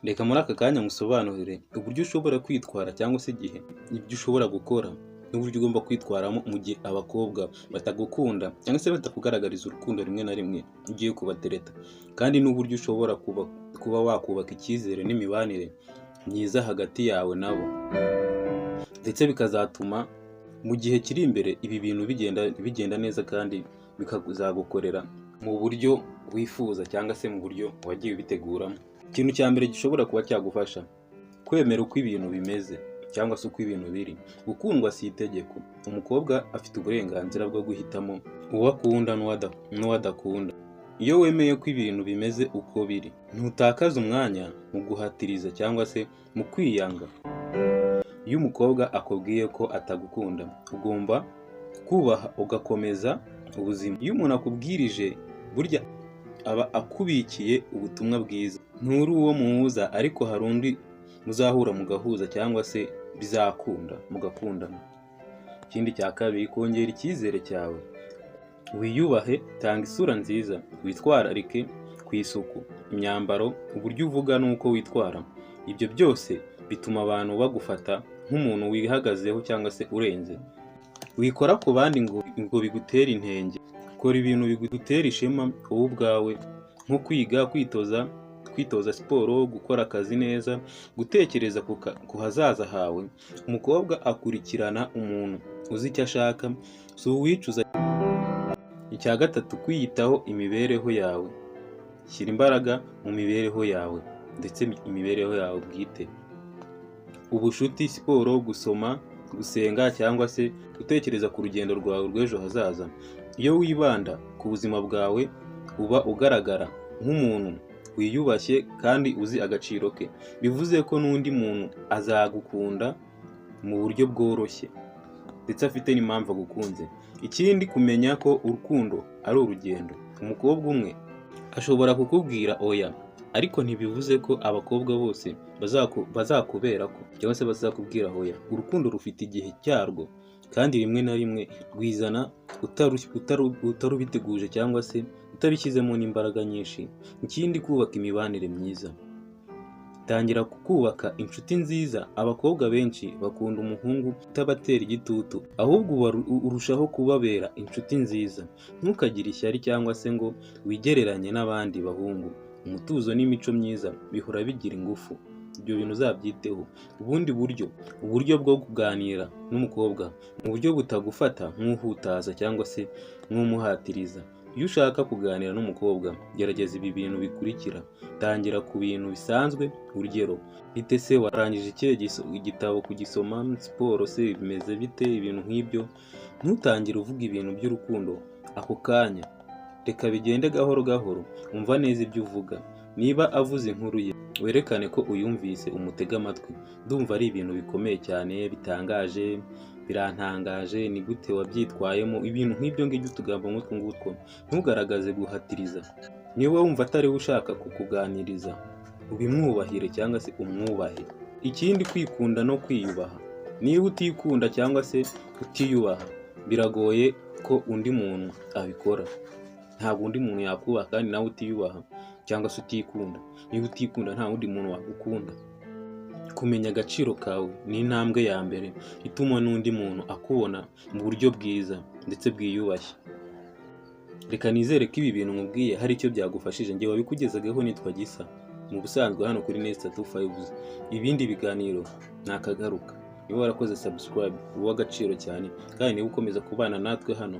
Reka muri aka kanya ngusobanurire uburyo ushobora kwitwara cyangwa se igihe ibyo ushobora gukora n'uburyo ugomba kwitwaramo mu gihe abakobwa batagukunda cyangwa se batakugaragariza urukundo rimwe na rimwe ugiye kubatereta, kandi n'uburyo ushobora kuba wakubaka icyizere n'imibanire myiza hagati yawe nabo, ndetse bikazatuma mu gihe kiri imbere ibi bintu bigenda neza kandi bikazagukorera mu buryo wifuza cyangwa se mu buryo wagiye ubiteguramo. Ikintu cya mbere gishobora kuba cyagufasha, kwemera uko ibintu bimeze cyangwa se uko ibintu biri. Gukundwa si itegeko. Umukobwa afite uburenganzira bwo guhitamo uwo akunda n'uwo adakunda. Iyo wemeye ko ibintu bimeze uko biri, ntutakaza umwanya mu guhatiriza cyangwa se mu kwiyanga. Iyo umukobwa akubwiye ko atagukunda, ugomba kubaha ugakomeza ubuzima. Iyo umuntu akubwirije, burya aba akubikiye ubutumwa bwiza. Nturi uwo muhuza, ariko hari undi muzahura mugahuza cyangwa se bizakunda mugakundana. Ikindi cya kabiri, kongera icyizere cyawe. Wiyubahe, tanga isura nziza, witwararike ku isuku, imyambaro, uburyo uvuga n'uko witwara. Ibyo byose bituma abantu bagufata nk'umuntu wihagazeho cyangwa se urenze. Wikora ku bandi ngo bigutere intenge. Kora ibintu bigutera ishema wowe ubwawe, nko kwiga, kwitoza siporo, gukora akazi neza, gutekereza ku hazaza hawe. Umukobwa akurikirana umuntu uzi icyo ashaka, si uwicuza. Icya gatatu, kwiyitaho imibereho yawe. Shyira imbaraga mu mibereho yawe ndetse imibereho yawe bwite. Ubushuti, siporo, gusoma, gusenga cyangwa se gutekereza ku rugendo rwawe rw'ejo hazaza. Iyo wibanda ku buzima bwawe, uba ugaragara nk'umuntu wiyubashye kandi uzi agaciro ke. Bivuze ko n'undi muntu azagukunda mu buryo bworoshye ndetse afite n'impamvu agukunze. Ikindi, kumenya ko urukundo ari urugendo. Umukobwa umwe ashobora kukubwira oya, ariko ntibivuze ko abakobwa bose bazakubera ko cyangwa se bazakubwira oya. Urukundo rufite igihe cyarwo kandi rimwe na rimwe rwizana utarubiteguje cyangwa se utabishyizemo n'imbaraga nyinshi. Ikindi, kubaka imibanire myiza. Tangira kubaka inshuti nziza. Abakobwa benshi bakunda umuhungu utabatera igitutu, ahubwo urushaho kubabera inshuti nziza. Ntukagire ishyari cyangwa se ngo wigereranye n'abandi bahungu. Umutuzo n'imico myiza bihora bigira ingufu. Ibyo bintu uzabyiteho. Ubundi buryo, uburyo bwo kuganira n'umukobwa mu buryo butagufata nk'uhutaza cyangwa se nk'umuhatiriza. Iyo ushaka kuganira n'umukobwa, gerageza ibi bintu bikurikira. Tangira ku bintu bisanzwe, urugero, bite se, warangije ikihe igitabo kugisoma, siporo se bimeze bite, ibintu nk'ibyo. Ntutangire uvuga ibintu by'urukundo ako kanya. Reka bigende gahoro gahoro, umva neza ibyo uvuga. Niba avuze inkuru ye, werekane ko uyumvise, umutege amatwi. Ndumva ari ibintu bikomeye cyane, bitangaje, birantangaje, ni gute wabyitwayemo, ibintu nk'ibyo ngibyo, utugambo nk'utwo ngutwo. Ntugaragaze guhatiriza. Niba wumva atari we ushaka kukuganiriza, ubimwubahire cyangwa se umwubahe. Ikindi, kwikunda no kwiyubaha. Niba utikunda cyangwa se utiyubaha, biragoye ko undi muntu abikora. Ntabwo undi muntu yakubaha kandi nawe utiyubaha cyangwa se utikunda. Niba utikunda, nta wundi muntu wagukunda. Kumenya agaciro kawe ni intambwe ya mbere ituma n'undi muntu akubona mu buryo bwiza ndetse bwiyubashye. Reka nizere ko ibi bintu nkubwiye hari icyo byagufashije. Njye wabikugezagaho nitwa Gisa, mu busanzwe hano kuri Nesta 25. Ibindi biganiro nakagaruka. Niba warakoze subscribe, uri uw'agaciro cyane, kandi niba ukomeza kubana natwe hano,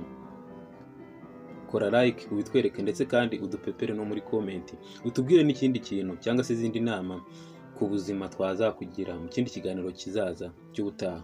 kora like ubitwereke, ndetse kandi udupepere no muri comment utubwire n'ikindi kintu cyangwa se izindi nama ku buzima twazakugira mu kindi kiganiro kizaza cy'ubutaha.